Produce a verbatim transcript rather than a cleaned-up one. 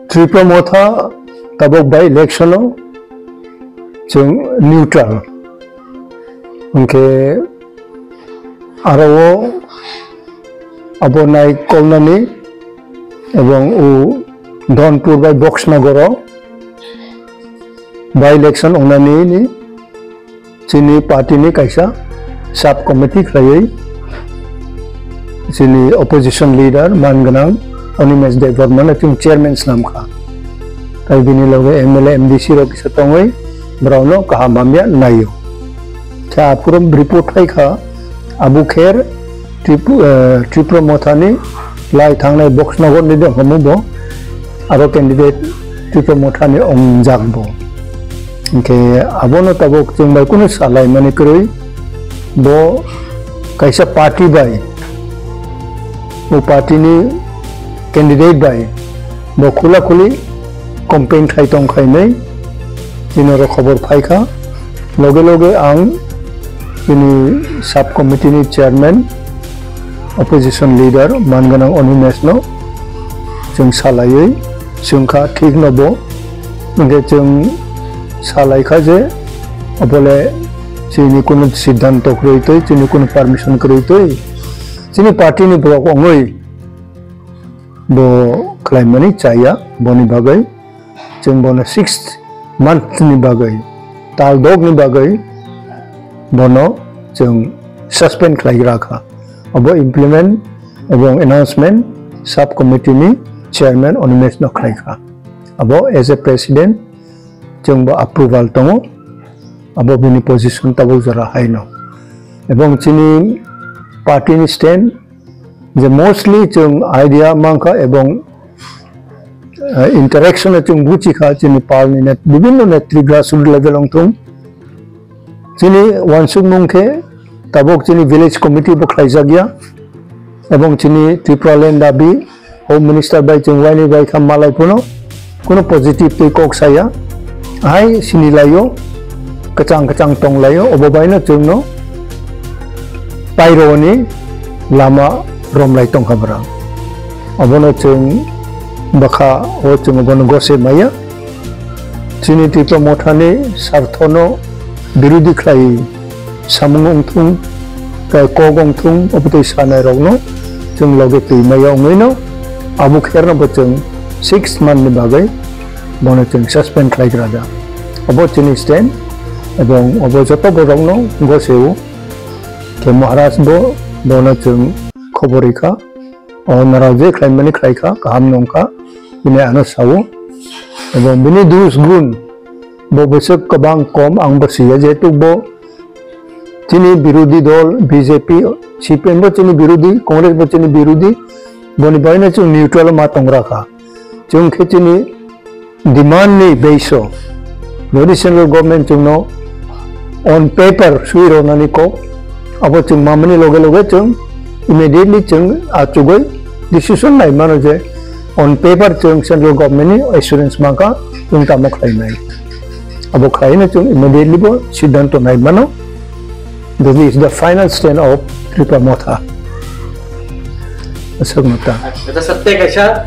Tipra Motha tabok by election o chwng neutral. Hwnkhe aro o abo nai kolnani ebong o Dhonpur bai Boxnagar o by election ongnani ni chini party ni kaisa sub committee khlaiwi chini opposition leader man gwnang Animesh Debbarma no chwng chairman swnam kha. Tai bini loge M L A, M D C rok kisa tongwi borok no kaham hamya naio. Khe aphuru report phai kha, Abu Kher Trip-, eh, Tipra Motha ni lai thangnai Boxnagar ni dongkhamu bo aro candidate Tipra Motha ni ongjak bo. Hwnkhe abono tabok chwng bai kunu salaimani kwrwi, bo kaisa party bai, bo party ni candidate bai bo khula khuli campaign khai tong khai hinwi chini oro khobor phai kha. Loge loge ang chini sub committee ni chairman, opposition leader man gwnang Animesh no chwng salaiwi swng kha, thik no bo. Hwnkhe chwng salai kha je obole chini kunu siddhanto kwrwi twi, chini kunu permission kwrwi twi, chini party ni borok wngwi bo khlaimani chaya, boni bagwi chwng bono six month ni bagwi, tal dok ni bagwi bono chwng suspend khlai gra kha. Abo implement ebong announcement sub committee ni chairman Animesh no khlai kha. Abo as a president chwng bo approval tongo, abo bini position tabuk jora hai no. Ebong chini party ni stand je mostly chwng idea mankha ebong, eh, interaction o chwng buchi kha chini pal ni net-, bibinno netri grassroots level ong thung. Chini wansukmung khe tabuk chini village committee bo khlaijak ya, ebong chini Tipraland dabi Home Minister bai chwng waini bai kha malai phano, kuno positive tei kok saya, hai sini laio, kwchang kwchang tong laio, obo baino chwngno paironi lama romlai tongkha bwrang. Obono chwng bwkha o chwng obono gose maya. Chini Tipra Mothani sarthono birudi khlai samung wngthung, tei kok wngthung, obotwi sanairokno chwng loge twi maya wngwino abo kherno bo chwng six month ni bagwi bono chwng suspend khlai gra da. Obo chini stand, ebong obo joto borokno goseo khe Maharaj bo bono chwng khobor rikha. O nara je khlaimani khlaikha, kaham nongkha, bini ano sao. Ebong bini dus gun bo bwswk kwbang kom ang bo siya, jehetu bo chini birudi dol B J P, C P M bo chini birudi, Congress bo chini birudi, boni baino chwng neutral ma tongra kha. Chwng khe chini demand ni base o, jodi central government chwngno on paper swi rwnani kok, abo chwng mamani loge loge chwng immediately chwng achugwi decision nai mano je on paper chwng central government ni assurance mankha, chwng tamo khlainai. Abo khlaino chwng immediately bo siddhanto nai mano. This is the final stand of Tripura Motha. Aswk no ta. Acha, sir, tei kaisa